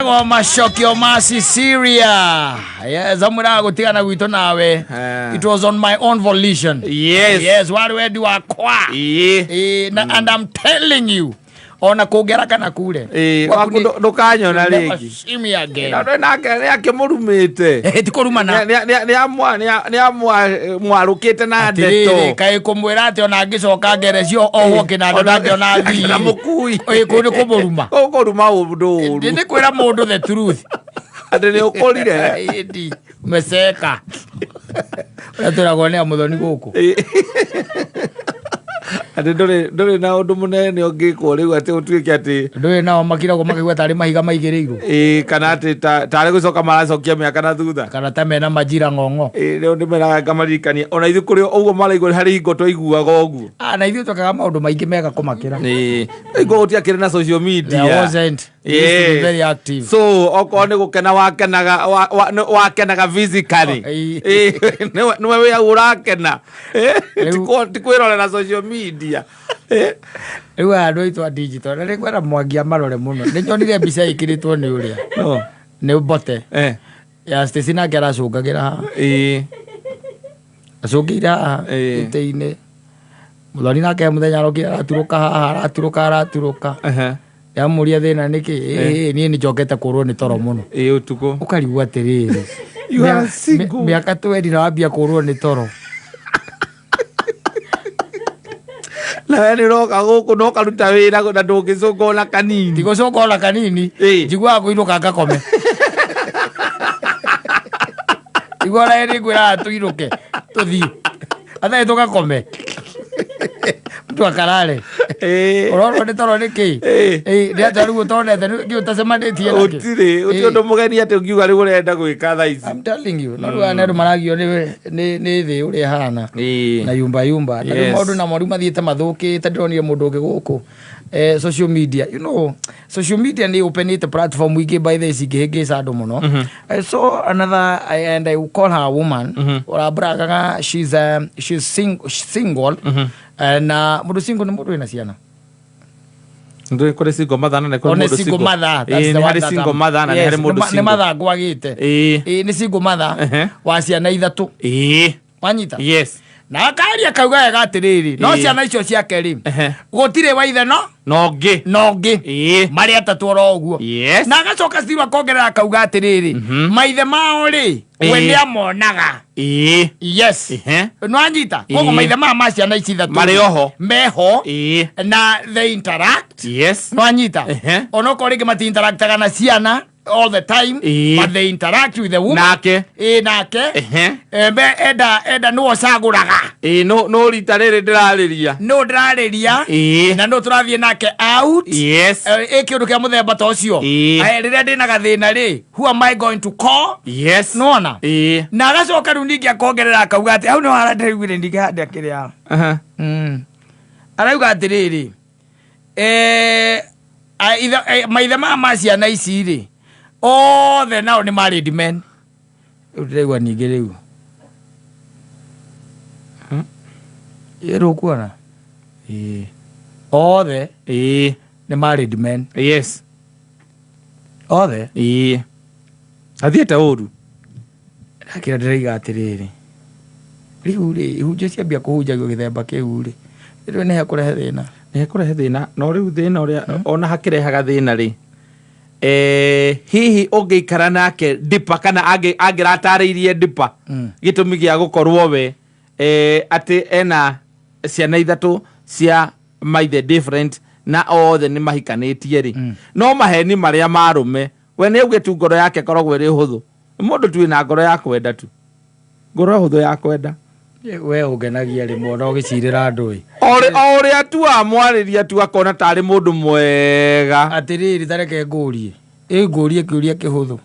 Etagwo Macokio ma Cecilia. Yes, amwĩraga gũtigana gwitũ nawe. Eh. It was on my own volition. Yes. Yes, warĩ wendi wakwa. Ĩĩ. Eh, na, and I'm telling you, ona kũngĩara kana kure. Ĩĩ, Waku waku nĩ- ndũkanyona You'll never rĩngĩ. see me again. Na ndũĩ nake nĩ akĩmũrumĩte. Eh, ti kũrumana. Nĩ amwarũkĩte na Atĩrĩrĩ, ndeto. kaĩ kũmwĩra atĩ ona ngĩcoka ngerecio ohwo kĩnanda ndangĩona Na thiri. mũkui. Ĩ, kũu nĩ kũmũruma. Ũkũruma ũndũ ũru. Nĩ kwĩra mũndũ the truth. Atĩ nĩ ũkũrire. Ĩndi, umeseka. Ũrĩa twĩragwo nĩ amũthoni gũkũ. Atĩ ndũrĩ na ũndũ mũnene ũngĩkwo rĩu atĩ ũtuĩke atĩ Ndũĩ nao makiragwo makaigua tarĩ mahiga maigĩrĩirwo. Ĩĩ, kana atĩ tarĩ gũcoka maracokia mĩaka na thutha. Kana ta mena majira ng'ong'o. Ĩĩ, rĩu ndĩmeraga ngamaririkania ona ithuĩ kũrĩ ũguo maraigua harĩ hingo twaiguaga ũguo. Ah, na ithuĩ twekaga maũndũ maingĩ mega kũmakĩra. Ĩĩ, hingo gũtiakĩrĩ na social media. There wasn't. We used to be very active. So okorwo nĩ gũkena wakenaga wakenaga physically. Oh, ĩĩ. Ĩĩ, nĩwe wĩ hau ũrakena. Ĩĩ, Rĩu- ti kwĩrorera social media. Ĩĩ. Rĩu aya andũ aitũ a digital na nĩngwenda Mwangi amarore mũno. Nĩ nyonire mbica ĩkĩrĩtwo nĩ ũrĩa. No. Nĩ Mbote. Eh. Ya Stacy nake aracũngagĩra haha. Ĩĩ. Acũngĩire haha Ĩĩ. gĩtĩ-inĩ. Mũthoni nake mũthenya arokire araturũka haha araturũka araturũka. Ehe. Ndamũria thĩna nĩkĩ? Ĩĩ niĩ nĩnjokete kũrwo nĩ toro mũno. Ĩĩ ũtukũ. Ũkarigwo atĩrĩrĩ. You are single. Mĩaka twendi na wambia kũrwo nĩ toro. Na we nĩ ũroka gũkũ na ũkaruta wĩra na ndũngĩcũnga ona kanini. Ndigũcũnga ona kanini. Ĩĩ. Njiguaga kũinũka ngakome. Igua ona nĩ ngwĩraga tũinũke tũthiĩ. Athaĩ tũgakome. Mtu akarare. Ĩĩ. Ũrorwo nĩ toro nĩkĩ? Ĩĩ. Ĩĩ, nĩ atĩa rĩu ũtonete nĩ ũtacemanĩtie nakĩ? Gũtirĩ, gũtirĩ Ĩĩ. ũndũ mũgeni atĩ ũngiuga rĩu ũrenda gwĩka thaa ici. I'm telling you, no rĩu aya nĩ andũ maragio nĩ thĩ ũrĩa ĩhana. Ĩĩ. Na yumba yumba. Na rĩu Yes. maũndũ namo rĩu mathiĩte mathũkĩte ndĩronire mũndũ ũngĩ gũkũ. Social media, you know, social media nĩ openĩte platform ingĩ by the way cingĩhĩngĩca andũ mũno. I saw another and I will call her a woman. Ũrambragaga she's single. Na mũndũ single nĩ mũndũ wĩna ciana. Ndũĩ kũrĩ single mother na nĩ kũrĩ One mũndũ single mother. That's Ĩĩ, the nĩ one harĩ that single I'm- mother na nĩ Yes, harĩ mũndũ nĩ single. mother ngwagĩte. Ĩĩ. Ĩĩ, nĩ single mother Ehe. wa ciana ithatũ. Ĩĩ. Wanyita? Yes. Na akaria kauga wega atĩrĩrĩ, no Ĩĩ. ciana icio ciake rĩ, Ehe. gũtirĩ wa ithe no Na ũngĩ. na ũngĩ. Ĩĩ. Marĩ atatũ oro ũguo. Yes. Na agacoka Steve akongerera akauga atĩrĩrĩ, maithe mao rĩ, we Ĩĩ. nĩ amonaga. Ĩĩ. Yes. Ehe. Nĩwanyita? Koguo Ĩĩ. maithe maya ma ciana ici ithatũ Marĩ oho. Meho. Ĩĩ. Na they interact. Yes. Nĩwanyita? Ehe. Onokorwo rĩngĩ mati-interactaga na ciana all the time, Ĩĩ. but they interact with the woman. Nake. Ĩĩ, nake. Ehe. Embe enda enda nĩwe ũcagũraga. Ĩĩ, no rita rĩrĩ ndĩrarĩria. Nũ ndĩrarĩria. Ĩĩ. Na nũ tũrathiĩ nake out. Yes. Ĩ kĩũndũ kĩa mũthemba ta ũcio. Ĩĩ. Rĩrĩa ndĩna gathĩna rĩ, who am I going to call? Yes. Nĩwona? Ĩĩ. Na agacoka rĩu ningĩ akongerera akauga atĩ hau nĩho harandĩraiguire ningĩ handĩa kĩrĩa. Aha. Arauga atĩrĩrĩ, maithe maya ma ciana ici rĩ, othe nao nĩ married men. Rĩu ndĩraigua ningĩ rĩu. Ĩ rũkuona? Ĩĩ. Othe Ĩĩ. nĩ married men. Yes. Othe? Ĩĩ. Athiĩte ũru. Ndakĩra ndĩraiga atĩrĩrĩ, rĩu rĩ, ihunjio ciambia kũhunjagio gĩthemba kĩu rĩ, rĩu nĩ hekũrehe thĩna. Nĩ hekũrehe thĩna, no rĩu thĩna ũrĩa ona hakĩrehaga thĩna rĩ, hihi ũngĩikara nake ndipa kana angĩratarĩirie ndipa gĩtũmi gĩa gũkorwo we atĩ ena ciana ithatũ cia maithe different na othe nĩ mahikanĩtie rĩ, no maheni marĩa marũme we nĩ auge tu ngoro yake ĩkoragwo ĩrĩ hũthũ. Mũndũ tu wĩna ngoro ya kwenda tu, ngoro hũthũ ya kwenda. We ũngenagia rĩmwe ona ũgĩcirĩra andũ ĩ. O ũrĩa tu amwarĩria tu akona tarĩ mũndũ mwega. Atĩrĩrĩ, ta reke ngũrie, ĩ ngũrie kĩũria kĩhũthũ.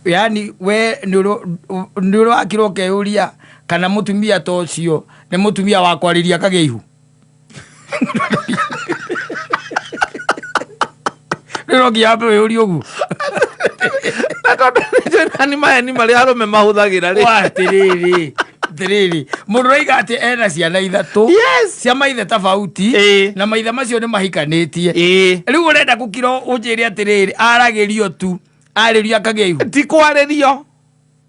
Yaani we nĩ ũrĩ wakira ũkeyũria kana mũtumia ta ũcio nĩ mũtumia wa kwarĩria akagĩa ihu? Rĩu no nginya wambe wĩyũrie ũguo. Na tondũ nĩ njũĩ nani maheni marĩa arũme mahũthagĩra rĩ. Wa atĩrĩrĩ, Atĩrĩrĩ, mũndũ ũraiga atĩ ena ciana ithatũ cia maithe tofauti na maithe macio nĩ mahikanĩtie. Rĩu ũrenda gũkira ũnjĩre atĩrĩrĩ, aragĩrio tu, arĩrio akagĩa ihu? Ti kwarĩrio,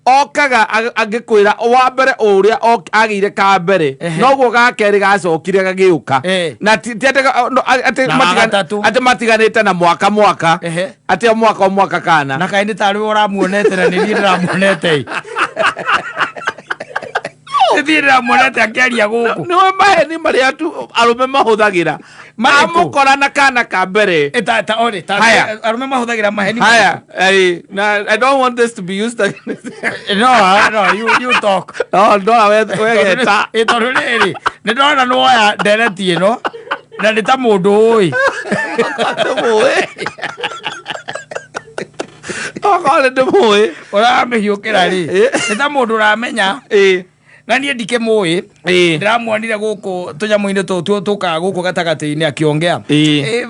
okaga angĩkwĩra wa mbere ũrĩa agĩire ka mbere, noguo ga kerĩ gacokire gagĩũka. Na ti atĩ no, atĩ Na gatatũ. Atĩ matiganĩte na mwaka mwaka, atĩ o mwaka o mwaka kana. Na kaĩ nĩ tarĩ we ũramuonete na nĩ niĩ ndĩramuonete ĩ. Nĩ niĩ ndĩramuonete akĩaria gũkũ. Nĩwe maheni marĩa tu arũme mahũthagĩra. Marĩkũ? Amũkora na kana ka mbere. Ta ore, ta Haya. arũme mahũthagĩra maheni. Haya, na I don't want this to be used against. No, you talk. No, ndora wegeta. Tondũ rĩrĩ, nĩ ndona nĩ woya ndereti ĩno na nĩ ta mũndũ ũĩ. Ndĩmũĩ. Okorwo nĩ ndĩmũĩ. Ũramĩhiũkĩra rĩ, nĩ ta mũndũ ũramenya. Na niĩ ndikĩmũĩ. Ndĩramuonire gũkũ tũnyamũ-inĩ tũtũ tũkaga gũkũ gatagatĩ-inĩ akĩongea.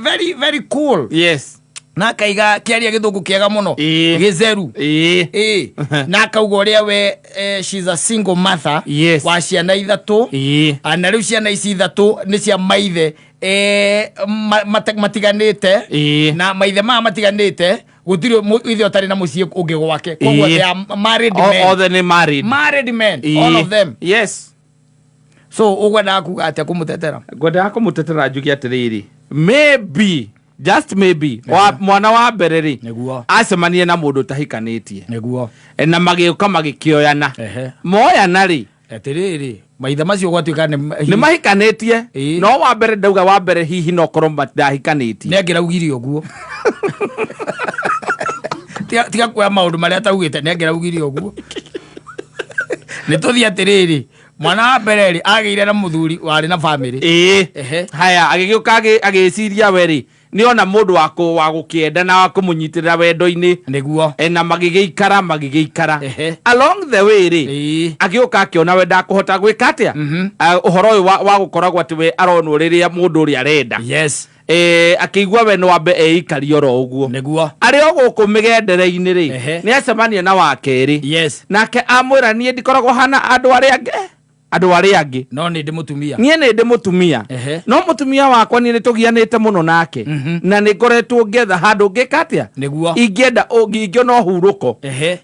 Very very cool. Na akaiga kĩaria gĩthũngũ kĩega mũno, gĩtheru. Na akauga ũrĩa we she's a single mother wa ciana ithatũ. Na rĩu ciana ici ithatũ nĩ cia maithe matiganĩte. Na maithe maya matiganĩte, gũtirĩ ithe ũtarĩ na mũciĩ ũngĩ gwake, koguo they are married men. Othe nĩ married. Married men, all of them. So ũkwendaga kuga atĩa kũmũtetera? Ngwendaga kũmũtetera njuge atĩrĩrĩ, maybe, just maybe, mwana wa mbere rĩ, acemanie na mũndũ ũtahikanĩtie. Na magĩũka magĩkĩoyana. Moyana rĩ, Atĩrĩrĩ, maithe macio gwatuĩka nĩ nĩ mahikanĩtie. No wa mbere ndauga wa mbere hihi no korwo ndahikanĩtie. Nĩ angĩraugire ũguo. Tiga kuoya maũndũ marĩa ataugĩte, nĩ angĩraugire ũguo. Nĩ tũthiĩ atĩrĩrĩ, mwana wa mbere rĩ, agĩire na mũthuri warĩ na bamĩrĩ. Haya, agĩgĩũka agĩciria we rĩ, nĩ ona mũndũ wa gũkĩenda na wa kũmũnyitĩrĩra wendo-inĩ. Na magĩgĩikara, magĩgĩikara. Along the way rĩ, agĩũka akĩona we ndakũhota gwĩka atĩa? Ũhoro ũyũ wa gũkoragwo atĩ we aronwo rĩrĩa mũndũ ũrĩa arenda. Akĩigua we no ambe eikarie oro ũguo. Arĩ o gũkũ mĩgendere-inĩ rĩ, nĩ acemania na wa kerĩ. Nake amwĩra niĩ ndikoragwo hana andũ arĩa angĩ. Andũ arĩa angĩ. No nĩ ndĩ mũtumia. Niĩ nĩ ndĩ mũtumia. No mũtumia wakwa niĩ nĩ tũgianĩte mũno nake. Na nĩ ngoretwo ngĩetha handũ ngĩka atĩa? Ingĩenda ingĩona ũhurũko.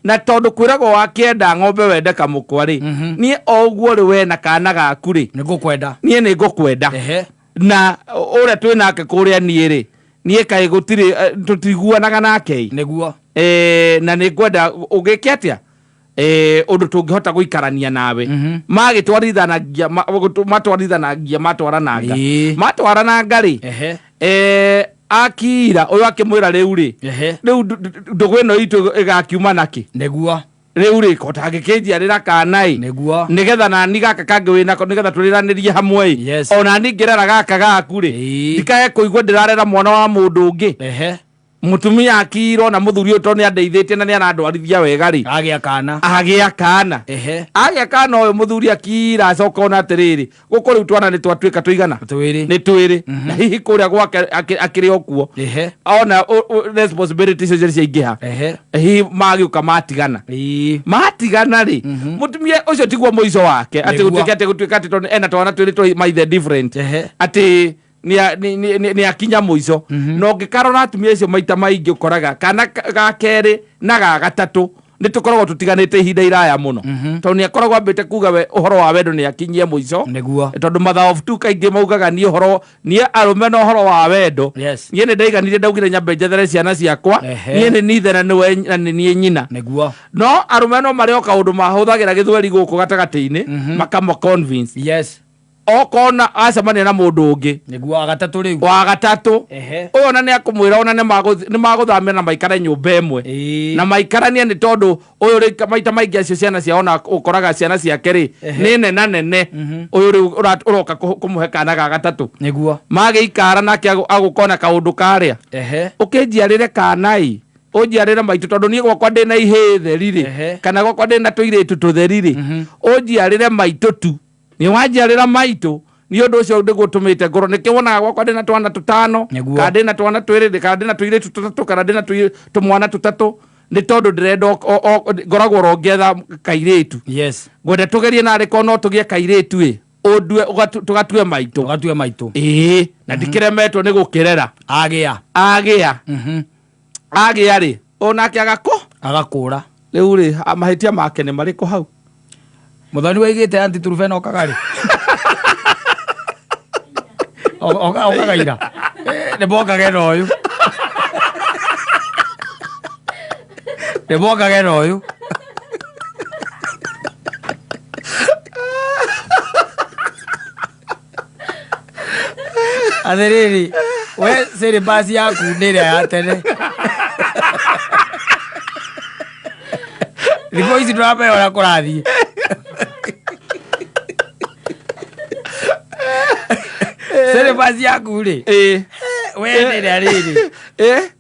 Na tondũ kwĩragwo wakĩenda ng'ombe wende kamũkwa rĩ, niĩ o ũguo rĩ we na kana gaku rĩ, Nĩ ngũkwenda. Niĩ nĩ ngũkwenda. Na ũrĩa twĩ nake kũrĩa niĩ rĩ, niĩ kaĩ gũtirĩ, tũtiguanaga nake ĩ. Na nĩ ngwenda ũgĩke atĩa? Ũndũ tũngĩhota gũikarania nawe. Magĩtwarithanagia, matwarithanagia, matwarananga. Matwarananga rĩ, akira ũyũ akĩmwĩra rĩu rĩ, rĩu ndũgũ ĩno itũ ĩgakiuma nakĩ? Rĩu rĩ, ko tangĩkĩnjiarĩra kana ĩ? Nĩgetha nani gaka kangĩ wĩnako, nĩgetha tũrĩranĩrie hamwe ĩ. Ona niĩ ngĩrera gaka gaku rĩ, ndikae kũigua ndĩrarera mwana wa mũndũ ũngĩ. Mũtumia akirwo na mũthuri ũyũ tondũ nĩ andeithĩtie na nĩ arandwarithia wega rĩ. Agĩa kana. Agĩa kana. Agĩa kana ũyũ mũthuri akira acoka ona atĩrĩrĩ, gũkũ rĩu twana nĩ twatuĩka tũigana? Twĩrĩ. Nĩ twĩrĩ. Na hihi kũrĩa gwake akĩrĩ o kuo. Ona responsibility icio ciaingĩha. Hihi magĩũka matigana. Matigana rĩ, mũtumia ũcio tiguo mũico wake. Atĩ gũtuĩke atĩ gũtuĩka atĩ tondũ ena twana twĩrĩ twa maithe different. Atĩ nĩ akinya mũico. Na ũngĩkarora atumia acio maita maingĩ ũkoraga kana ga kerĩ na ga gatatũ nĩ tũkoragwo tũtiganĩte ihinda iraya mũno. Tondũ nĩ akoragwo ambĩte kuga we ũhoro wa wendo nĩ akinyie mũico. Tondũ mother of two kaingĩ maugaga niĩ ũhoro, niĩ arũme na ũhoro wa wendo. Niĩ nĩ ndaiganire ndaugire nyambe njethere ciana ciakwa. Niĩ nĩ niĩ ithe na nĩwe na nĩ niĩ nyina. No arũme no marĩ o kaũndũ mahũthagĩra gĩthweri gũkũ gatagatĩ-inĩ, makama convince. Okona acemania na mũndũ ũngĩ. Nĩguo, wa gatatũ rĩu. Wa gatatũ. Ũyũ ona nĩ akũmwĩra ona nĩ magũthamia na maikare nyũmba ĩmwe. Na maikaranie nĩ tondũ ũyũ rĩ maita maingĩ acio ciana ciao ona ũkoraga ciana ciake rĩ, nĩ nena nene. Ũyũ rĩu ũroka kũmũhe kana ga gatatũ. Magĩikara nake agũkona kaũndũ karĩa. Ũkĩnjiarĩre kana ĩ. Ũnjiarĩre maitũ tondũ niĩ gwakwa ndĩna ihĩĩ theri rĩ, kana gwakwa ndĩna tũirĩtu tũtheri rĩ, ũnjiarĩre maitũ tu. Nĩ wanjiarĩra maitũ, nĩ ũndũ ũcio nĩguo ũtũmĩte ngorwo nĩkĩo wonaga gwakwa ndĩna twana tũtano, kana ndĩna twana twĩrĩ, kana ndĩna tũirĩtu tũtatũ, kana ndĩna tũmwana tũtatũ. Nĩ tondũ ndĩrenda ngoragwo oro ngĩetha kairĩtu. Yes. Ngwenda tũgerie narĩ korwo no tũgĩe kairĩtu ĩ ũndue tũgatue maitũ. Ũgatue maitũ. Ĩĩ, na ndikĩremetwo nĩ gũkĩrera. Agĩa. Agĩa. Agĩa rĩ, onake agakũ Agakũra. Rĩu rĩ, mahĩtia make nĩ marĩkũ hau? Mũthoni waigĩte anti Turufena okaga rĩ? Okaga ira. Nĩ mokage na ũyũ. Nĩ mokage na ũyũ. Atĩrĩrĩ, we syllabus yaku nĩ ĩrĩa ya tene. Thikũ ici ndũramenya ũrĩa kũrathiĩ. Syllabus yaku rĩ, we nĩ ĩrĩa rĩrĩ.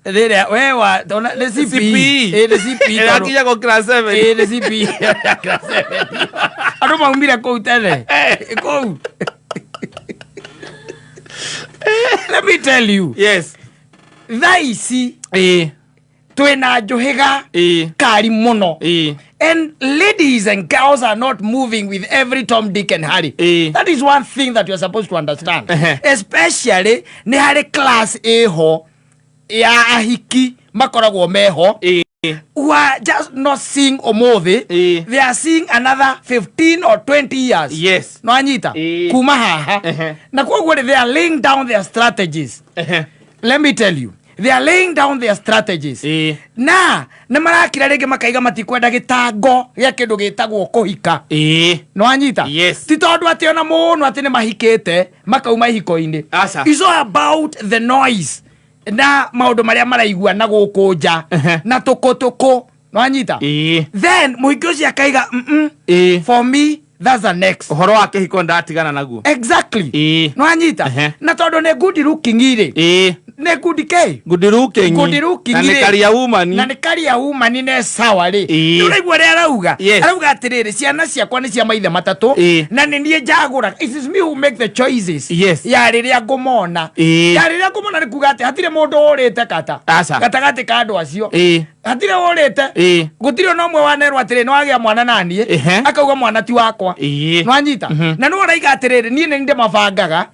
Rĩrĩa we wa tona nĩ CPE. CPE. Ĩ, nĩ CPE tondũ- Ĩrakinya class 7. Ĩ, nĩ CPE ya class 7. Andũ maumire kũu tene. Kũu. Let me tell you. Yes. Thaa ici twĩna njũhĩga kari mũno. And ladies and girls are not moving with every Tom, Dick and Harry. That is one thing that you're supposed to understand. Especially nĩ harĩ class ĩho ya ahiki makoragwo meho who are just not seeing ũmũthĩ. They are seeing another 15 or 20 years. No anyita kuma haha. Na koguo rĩ, they are laying down their strategies. Let me tell you, they are laying down their strategies. Na nĩ marakira rĩngĩ makaiga matikwenda gĩtango gĩa kĩndũ gĩtagwo kũhika. No anyita? Yes. Ti tondũ atĩ ona mũno atĩ nĩ mahikĩte makauma ihiko-inĩ. Aca. It's all about the noise na maũndũ marĩa maraigua na gũkũ nja na tũkũ no anyita? Then mũhiki ũcio akaiga, for me that's the next." Ũhoro wa kĩhiko ndatigana naguo. Exactly. No anyita? Na tondũ nĩ good looking rĩ, nĩ good k Good looking. Good looking Na nĩ rĩ. karia woman. Na nĩ karia woman ne sawa rĩ. Nĩ ũraigua ũrĩa arauga? Yes. Arauga atĩrĩrĩ, ciana ciakwa nĩ cia maithe matatũ na nĩ niĩ njagũraga. It is me who make the choices. Ya rĩrĩa ngũmona. Ya rĩrĩa ngũmona nĩ kuga atĩ hatirĩ mũndũ ũrĩte kata Aca. gatagatĩ ka andũ acio. Hatirĩ ũrĩte. Gũtirĩ ona ũmwe wanerwo atĩrĩ nĩ wagĩa mwana naniĩ akauga mwana ti wakwa. Nwanyita? Na nĩ ũraiga atĩrĩrĩ, niĩ nĩ ndĩmabangaga,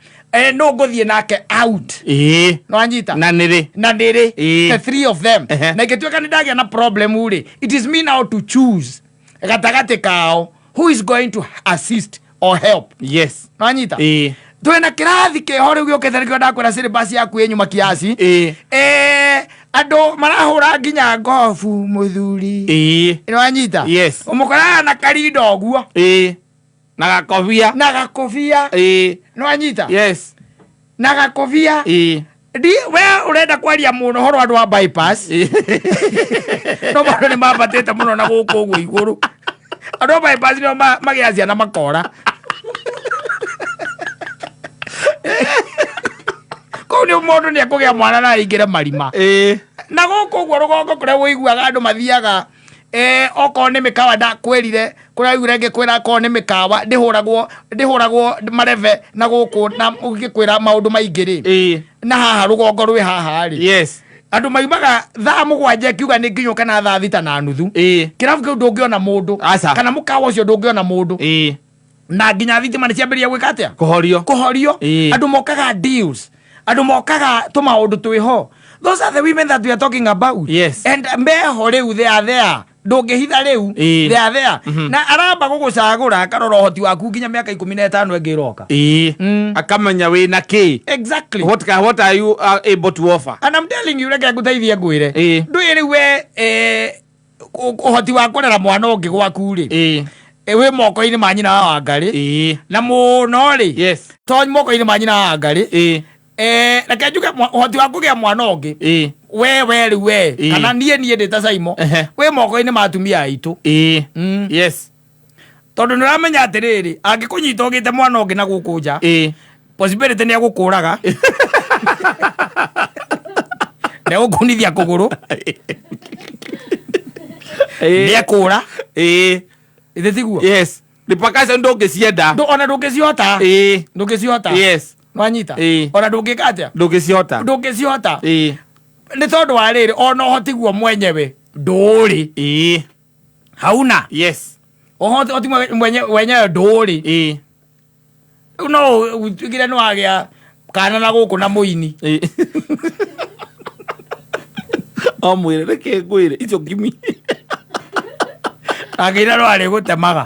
no ngũthiĩ nake out. Nwanyita? Na nĩrĩ. Na nĩrĩ. The three of them. Na ingĩtuĩka nĩ ndagĩa na problem rĩ, it is me now to choose gatagatĩ kao who is going to assist or help. Nwanyita? Twĩna kĩrathi kĩho rĩu gĩũkĩte, nĩkĩo ndakwĩra syllabus yaku ĩ nyuma kiasi. Andũ marahũra nginya ngobu mũthuri. Nĩwanyita? Yes. Ũmũkoraga na karinda ũguo. Na gakobia. Na gakobia. Nĩwanyita? Yes. Na gakobia. Ndi we ũrenda kwaria mũno ũhoro andũ a bypass. No maũndũ nĩ mambatĩte mũno na gũkũ ũguo igũrũ. Andũ a bypass nĩo magĩa ciana makora. Kũu nĩ mũndũ nĩ ekũgĩa mwana na aingĩre marima. Na gũkũ ũguo rũgongo kũrĩa ũiguaga andũ mathiaga, okorwo nĩ mĩkawa ndakwĩrire kũrĩa waiguire ngĩkwĩra okorwo nĩ mĩkawa ndĩhũragwo marebe na gũkũ na ngĩkwĩra maũndũ maingĩ rĩ. Na haha rũgongo rwĩ haha rĩ, andũ maimaga thaa 7 ĩkiuga nĩ nginyũ kana thaa 6:30. Kĩrabu kĩu ndũngĩona mũndũ. Aca. Kana mũkawa ũcio ndũngĩona mũndũ. Na nginya thitima nĩ ciambĩrĩria gwĩka atĩa? Kũhorio. Kũhorio. Andũ mokaga deals, andũ mokaga tũmaũndũ twĩho. Those are the women that we are talking about. And meho rĩu, they are there, ndũngĩhitha rĩu. They are there. Na aramba gũgũcagũra akarora ũhoti waku nginya mĩaka 15 ĩngĩ ĩroka. Akamenya wĩna kĩ. What are you able to offer? And I'm telling you, reke ngũteithie ngwĩre. Ndũĩ rĩu we, ũhoti wa kũrera mwana ũngĩ gwaku rĩ, wĩ moko-inĩ ma nyina wa Wangarĩ. Na mũno rĩ, to moko-inĩ ma nyina wa Wangarĩ. Reke njuge ũhoti wa kũgĩa mwana ũngĩ we rĩu we kana niĩ ndĩ ta Saimo wĩ moko-inĩ ma atumia aitũ. Tondũ nĩ ũramenya atĩrĩrĩ, angĩkũnyita ũgĩte mwana ũngĩ na gũkũ nja, possibility nĩ egũkũraga, nĩ egũkunithia kũgũrũ, nĩ ekũra. Ithĩ tiguo? Yes, repercussion ndũngĩcienda. Ona ndũngĩcihota. Ndũngĩcihota. Nwanyita? Ona ndũngĩka atĩa? Ndũngĩcihota. Ndũngĩcihota. Nĩ tondũ wa rĩrĩ, ona ũhoti guo mwenyewe Ndũrĩ. Hauna. Yes. Ũhoti mwenyewe ndũrĩ. Rĩu no ũtuĩkire nĩ wagĩa kana na gũkũ na mũini. O mwĩre reke ngwĩre icio ngimi. Akĩira no arĩ gũtemaga.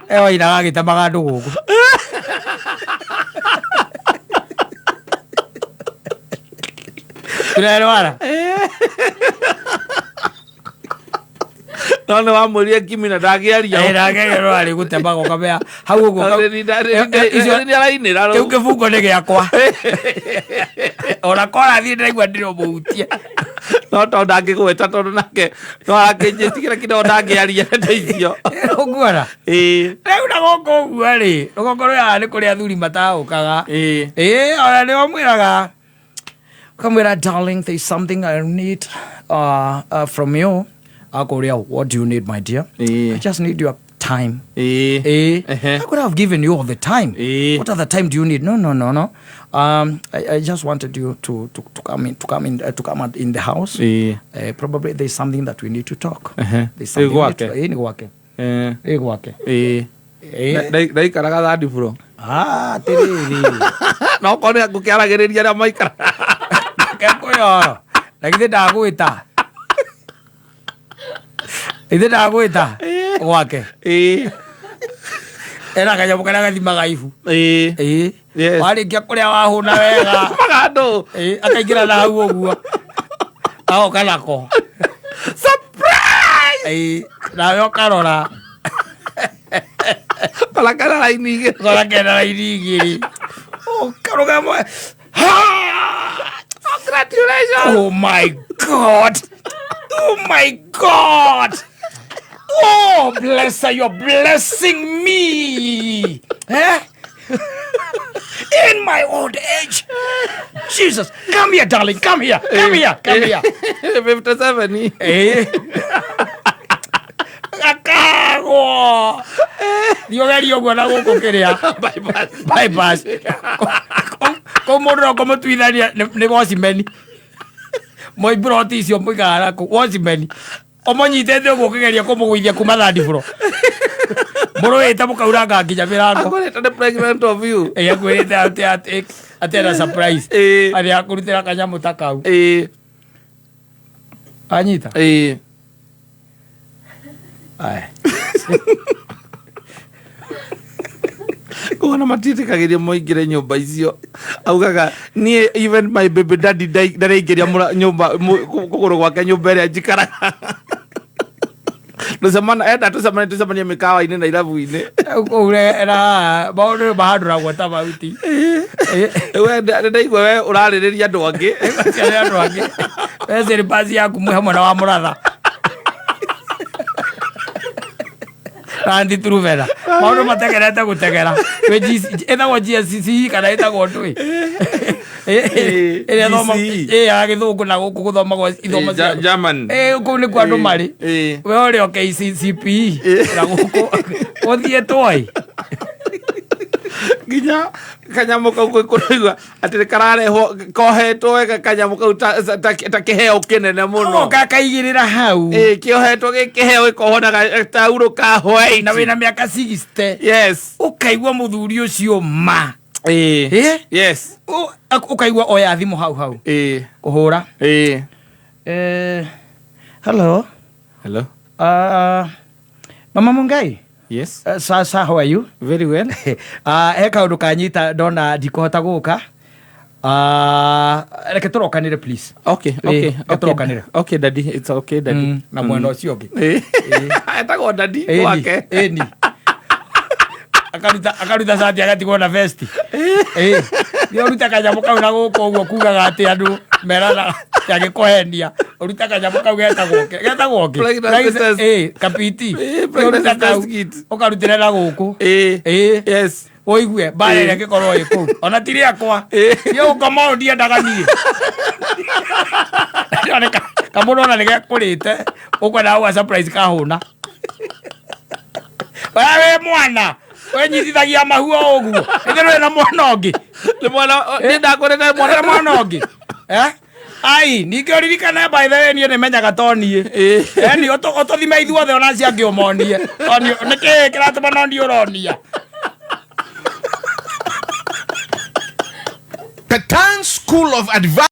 Ewainaga agĩtemaga andũ gũkũ. Tunaelewana? No nĩ wamwĩrire ngimi na ndangĩaria. Eh, ndangĩaria no arĩ gũtemaga ũkamenya hau ũguo. Nĩ arainĩra. Kĩu kĩbungo nĩ gĩakwa. Ona kora thiĩ ndĩraigua ndĩromũhutie. No tondũ ndangĩgweta tondũ nake no arakĩnjĩtigĩra kĩndũ ndangĩaria ndeto icio. Ũguona? Ĩĩ. Rĩu na gũkũ ũguo rĩ, rũgongo rũrĩa nĩ kũrĩ athuri mataũkaga. Ĩĩ. Ĩĩ, ona nĩ wamwĩraga ũkamwĩra, "Darling, there is something I need from you." Akũria, "What do you need, my dear?" Ĩĩ. "I just need your time." Ĩĩ. Eh, Ehe. I could have given you all the time. Eh. What other time do you need? No, no, no, no. I just wanted you to come in, to come in, to come out in the house. Ĩĩ. Probably there's something that we need to talk. Ehe. There's something Ĩ we need gwake? Ĩ, nĩ gwake. Eh. Ĩ gwake. Ĩĩ. Ĩ. Ndaikaraga third floor. Ah, atĩrĩrĩ. No korwo nĩ ngũkĩaragĩrĩria arĩa maikara. Kekwĩyoro. Na githĩ ndagwĩta. Githĩ ndagwĩta gwake. Ĩĩ. Ena kanyamũ karĩa gathimaga ibu. Ĩĩ. Ĩ. Yes. Warĩkia kũrĩa wahũna wega. Maga andũ. Ĩ, akaingĩra na hau ũguo agoka nako. Surprise! Ĩ, nawe ũkarora. Kora kana raini igĩrĩ. Kora kena raini igĩrĩ ũkarũgama. Congratulations! Oh my God, oh my God, oh bless her, you're blessing me, eh? In my old age. Jesus, come here, darling, come here, come here, come here. 57. Eh. Akagwo thiĩ ũgerie ũguo na gũkũ kĩrĩa Bypass. Bypass kũu mũndũ no kũmũtuithania nĩ watchman moimburoti icio mũikaraga kũu watchman ũmũnyitĩte ũguo ũkĩgeria kũmũgũithia kuma third floor mũrũĩte mũkauranga nginya mĩrango. Akorete the president of you. Ĩ, akwĩrĩte atĩ ena surprise. Ĩ. Atĩ akũrutĩra kanyamũ ta kau. Ĩĩ. Anyita. Ĩĩ. Aya. Kuona matiĩtĩkagĩrio moingĩre nyũmba icio augaga niĩ even my baby daddy ndaraingĩria nyũmba kũgũrũ gwake nyũmba ĩrĩa njikaraga tũcemana enda tũcemanie tũcemanie mĩkawa-inĩ na irabu-inĩ. Kũu na maũndũ mahandũragwo ta mahuti. We ndaigua we ũrarĩrĩria andũ angĩ. Ciarĩ andũ angĩ we slippers yaku mwĩ hamwe na wa mũratha ranti turubera maũndũ mategerete gũtegera. Kwĩ ĩtagwo GSCC kana ĩtagwo ndũĩ ĩrĩa thoma GCE. ĩ ya gĩthũngũ na gũkũ gũthomagwo ithomo cia German. Ĩ, kũu nĩkuo andũ marĩ. Ĩ. We ũrĩ o KCCPE na gũkũ ũthiĩtwo ĩ. Nginya kanyamũ kau kũraigua atĩ nĩ kararehwo kohetwo wega kanyamũ kau ta kĩheo kĩnene mũno. Ũgoka kaigĩrĩra hau. Ĩ, kĩohetwo gĩ kĩheo gĩkohwo na gataurũ ka white. Na wĩna mĩaka 60. Yes. Ũkaigua mũthuri ũcio ma. Ĩ. Ĩ? Yes. Ũkaigua oya thimũ hau hau. Ĩ. Kũhũra. Ĩ. Hello. Hello. Mama Mungai. Yes. Sasa how are you? Very well. He kaũndũ kanyita ndona ndikũhota gũka. Reke tũrokanĩre, please. Okay. Ĩ, Okay. reke tũrokanĩre. Okay, daddy, it's okay, daddy. Na mwena ũcio ũngĩ. Ĩ. Etagwo daddy Ĩni, gwake. ĩni. Akaruta cati agatigwo na vesti. Ĩ, nĩ ũruta kanyamũ kau na gũkũ ũguo kugaga atĩ andũ merana agĩkũhenia ũruta kanyamũ kau getagwo kĩ? Getagwo kĩ? Pregnancy test. Ĩ, kapiti. Ĩ, pregnancy Ũruta kau, test kit. ũkarutĩra na gũkũ. Ĩ. Ĩ. Yes. Ũigue mbara ĩrĩa ĩngĩkorwo ĩ kũu ona ti rĩakwa. Ĩ. Niĩ gũkoma ũũ ndiendaga niĩ. Kamũndũ ona nĩ gekũrĩte ũkwendaga gũga surprise kahũna we wĩ mwana wenyitithagia mahu o ũguo ĩthĩ ndũrĩ na mwana ũngĩ. Nĩ mwana nĩ ndakũrĩte. Mwana mwana mwana ũngĩ. Eh? Ai, ningĩ ũririkane, by the way, niĩ nĩ menyaga to niĩ. Yani ũtũthime ithuothe, ona acio angĩ ũmonie. Nĩkĩ kĩratũma no niĩ ũronia? Petan School of Advice.